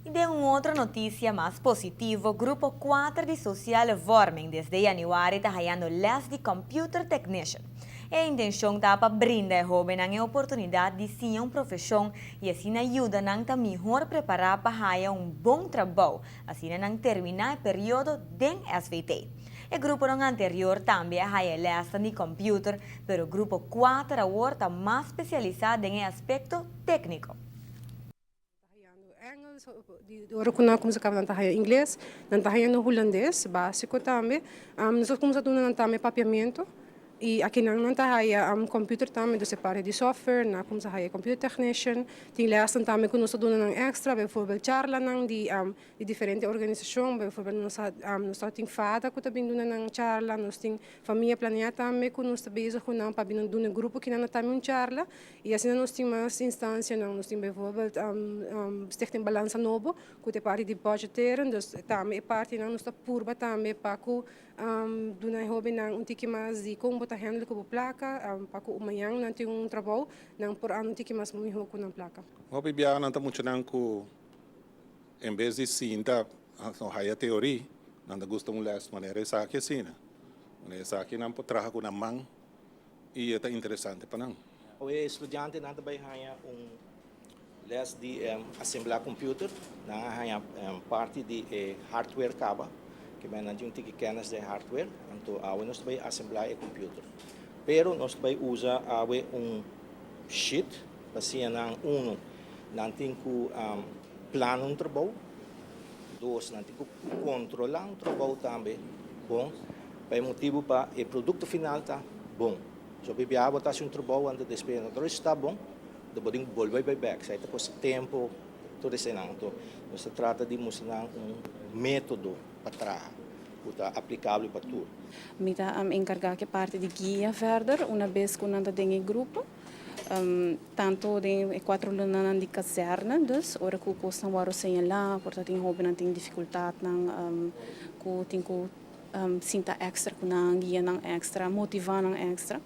I den un otro notisia mas positivo, grupo 4 di Sociale Vorming desde januari ta hayando les di computer technician. E intencion ta pa brinda e hobennan e oportunidad di siña un profesion y asina yuda nan ta mihor prepara pa haya un bon trabou, asina nan termina e periodo den SVT. E gruponan anterior tambe a haya lesnan di computer, pero grupo 4 awor ta mas specialisa den e aspecto tecnico. Engels, ora ku nan kuminsá kaba nan ta haya ingles, nan ta hayando hulandes básiko tambe. Nos a kuminsá duna nan tambe papiamentu i aki nan nan ta haya computer tambe, dus e parti di software, nan a kuminsá haya computer technician. Tin lèsnan tambe ku nos ta duna nan èkstra, bijvoorbeeld charlanan di di diferente organisashon, bijvoorbeeld nos a nos ta tin FADA ku ta bin duna nan charla, nos tin Famia Planea tambe ku nos ta bezig ku nan pa bin duna e grupo kinan tambe un charla. I asina nos tin mas instansianan, nos tin bijvoorbeeld Stichting Balansa Nobo ku ta e parti di budgeteren, dus tambe e partinan nos ta purba tambe pa ku duna e hobennan un tiki mas di kon bo ta handle ku bo plaka pa ku mañan nan tin un trabou nan por anda un tiki mas mihó ku nan plaka. Hopi biaha nan ta muchanan ku en bes di sinta o haya teori, nan ta gusta un les manera esaki asina. Manera esaki nan por traha ku nan man i e ta interesante pa nan. E studiantenan ta bai haña un les di asemblá computer. Nan a haña parti di e hardware kaba, ke men nan tin un tiki kennis den hardware. Anto awe nos ta bai asemblá e computer. Pero nos ta bai usa awe un sheet pa siña nan, uno, nan tin ku plana un trabou, dos, nan tin ku kontrolá un trabou tambe bon. Pa e motibu pa e produkto final ta bon. So bibia bo ta hasi un trabou anto despues no ta resulta bon, anto bo tin ku bolbe bai bek. Esei ta kosta tempu, tur eseinan. Anto nos ta trata di mustra nan un metodo pa traha ku ta aplikabel pa tur. Mi ta enkargá ku e parti di guia verder una bes ku nan ta den e grupo, tantu den e kuatro lunanan di kazèrne, dus ora ku kosnan wòrdu señalá, por ta tin hóbennan tin difikultatnan ku tin ku sinta extra ku nan, guia nan extra, motivá nan extra.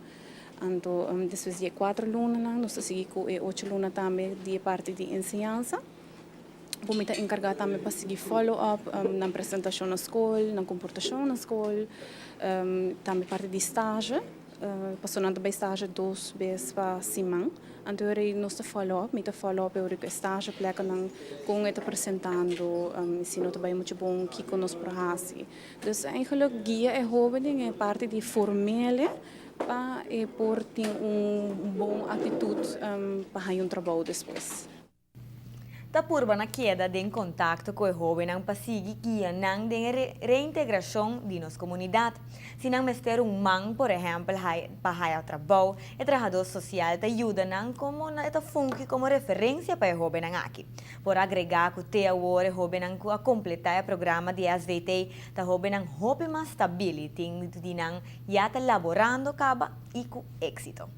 Anto despues di e kuater lunanan nos ta sigui ku e ocho luna tambe di e parti di enseñansa. Ku mi ta enkargá tambe pa sigui follow up nan presentashon na skol, nan komportashon na skol, tambe parti di stage. Pasobra nan ta bai stage dos bes pa siman. Anto e ora ei nos ta follow up, mi ta follow up e ora ku e stage plekanan kon e ta presentando, si no ta bai muchu bon kiko nos por hasi. Dus eigenlijk guia e hoben den e parti di formele pa e por tin un bon aktitut pa haña un trabou despues. Ta purba na keda den kontakto ku e hóbennan pa sigui guia nan den e reintegrashon di nos komunidat. Si nan mester un man, por ehèmpel, pa haya trabou, e trahadó sosial ta yuda nan komo e ta fungi komo referensia pa e hóbennan aki. Por agregá ku te awor e hóbennan ku a kompletá e programa di SVT ta hóbennan hopi mas stabil i tin di nan ya ta laborando kaba i ku éksito.